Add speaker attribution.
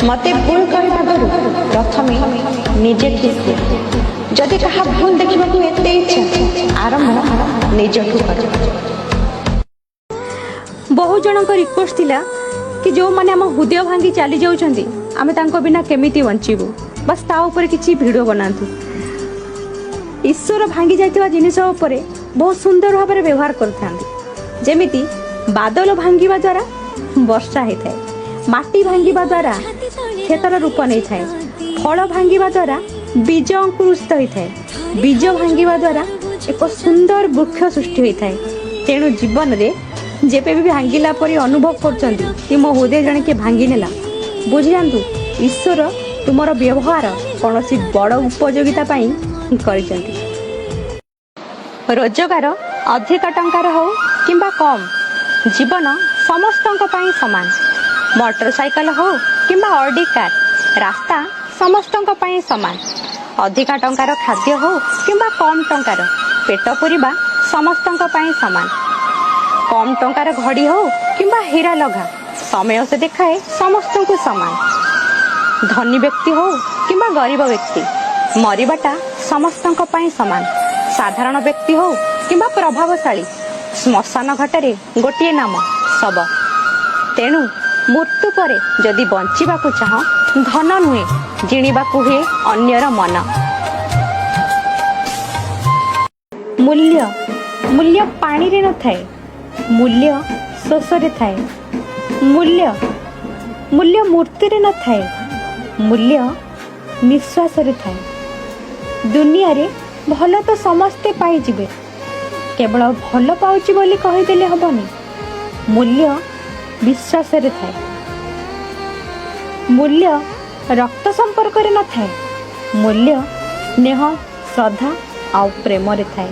Speaker 1: ମତେ ଭୁଲ କହିବା ଆଗରୁ ପ୍ରଥମେ ନିଜେ ଠିକ୍ ହୁଅ। ଯଦି କାହା ଭୁଲ ଦେଖିବାକୁ ଏତେ ଇଚ୍ଛା, ଆରମ୍ଭ ନିଜଠୁ କର।
Speaker 2: ବହୁ ଜଣଙ୍କ ରିକ୍ୱେଷ୍ଟ ଥିଲା କି ଯେଉଁମାନେ ଆମ ହୃଦୟ ଭାଙ୍ଗି ଚାଲି ଯାଉଛନ୍ତି, ଆମେ ତାଙ୍କ ବିନା କେମିତି ବଞ୍ଚିବୁ, ବାସ୍ ତା ଉପରେ କିଛି ଭିଡ଼ିଓ ବନାନ୍ତୁ। ଈଶ୍ୱର ଭାଙ୍ଗି ଯାଇଥିବା ଜିନିଷ ଉପରେ ବହୁତ ସୁନ୍ଦର ଭାବରେ ବ୍ୟବହାର କରିଥାନ୍ତି। ଯେମିତି ବାଦଲ ଭାଙ୍ଗିବା ଦ୍ୱାରା ବର୍ଷା ହେଇଥାଏ, ମାଟି ଭାଙ୍ଗିବା ଦ୍ୱାରା କ୍ଷେତର ରୂପ ନେଇଥାଏ, ଫଳ ଭାଙ୍ଗିବା ଦ୍ୱାରା ବୀଜ ଅଙ୍କୁରିତ ହୋଇଥାଏ, ବୀଜ ଭାଙ୍ଗିବା ଦ୍ୱାରା ଏକ ସୁନ୍ଦର ବୃକ୍ଷ ସୃଷ୍ଟି ହୋଇଥାଏ। ତେଣୁ ଜୀବନରେ ଯେବେ ବି ଭାଙ୍ଗିଲା ପରି ଅନୁଭବ କରୁଛନ୍ତି କି ମୋ ହୃଦୟ ଜଣେ କିଏ ଭାଙ୍ଗି ନେଲା, ବୁଝିଯାଆନ୍ତୁ ଈଶ୍ୱର ତୁମର ବ୍ୟବହାର କୌଣସି ବଡ଼ ଉପଯୋଗିତା ପାଇଁ କରିଛନ୍ତି। ରୋଜଗାର ଅଧିକ ଟଙ୍କାର ହଉ କିମ୍ବା କମ୍, ଜୀବନ ସମସ୍ତଙ୍କ ପାଇଁ ସମାନ। ମୋଟର ସାଇକେଲ ହଉ କିମ୍ବା ଅଡି କାର୍, ରାସ୍ତା ସମସ୍ତଙ୍କ ପାଇଁ ସମାନ। ଅଧିକା ଟଙ୍କାର ଖାଦ୍ୟ ହଉ କିମ୍ବା କମ୍ ଟଙ୍କାର, ପେଟ ପୁରିବା ସମସ୍ତଙ୍କ ପାଇଁ ସମାନ। କମ୍ ଟଙ୍କାର ଘଡ଼ି ହଉ କିମ୍ବା ହୀରା ଲଗା, ସମୟ ସେ ଦେଖାଏ ସମସ୍ତଙ୍କୁ ସମାନ। ଧନୀ ବ୍ୟକ୍ତି ହଉ କିମ୍ବା ଗରିବ ବ୍ୟକ୍ତି, ମରିବାଟା ସମସ୍ତଙ୍କ ପାଇଁ ସମାନ। ସାଧାରଣ ବ୍ୟକ୍ତି ହଉ କିମ୍ବା ପ୍ରଭାବଶାଳୀ, ଶ୍ମଶାନ ଘାଟରେ ଗୋଟିଏ ନାମ, ଶବ। ତେଣୁ ମୃତ୍ୟୁ ପରେ ଯଦି ବଞ୍ଚିବାକୁ ଚାହଁ, ଧନ ନୁହେଁ, ଜିଣିବାକୁ ହୁଏ ଅନ୍ୟର ମନ। ମୂଲ୍ୟ ମୂଲ୍ୟ ପାଣିରେ ନଥାଏ, ମୂଲ୍ୟ ଶୋଷରେ ଥାଏ। ମୂଲ୍ୟ ମୂଲ୍ୟ ମୂର୍ତ୍ତିରେ ନଥାଏ, ମୂଲ୍ୟ ନିଶ୍ୱାସରେ ଥାଏ। ଦୁନିଆରେ ଭଲ ତ ସମସ୍ତେ ପାଇଯିବେ, କେବଳ ଭଲ ପାଉଛି ବୋଲି କହିଦେଲେ ହବନି। ମୂଲ୍ୟ ବିଶ୍ୱାସରେ ଥାଏ। ମୂଲ୍ୟ ରକ୍ତ ସମ୍ପର୍କରେ ନଥାଏ, ମୂଲ୍ୟ ସ୍ନେହ, ଶ୍ରଦ୍ଧା ଆଉ ପ୍ରେମରେ ଥାଏ।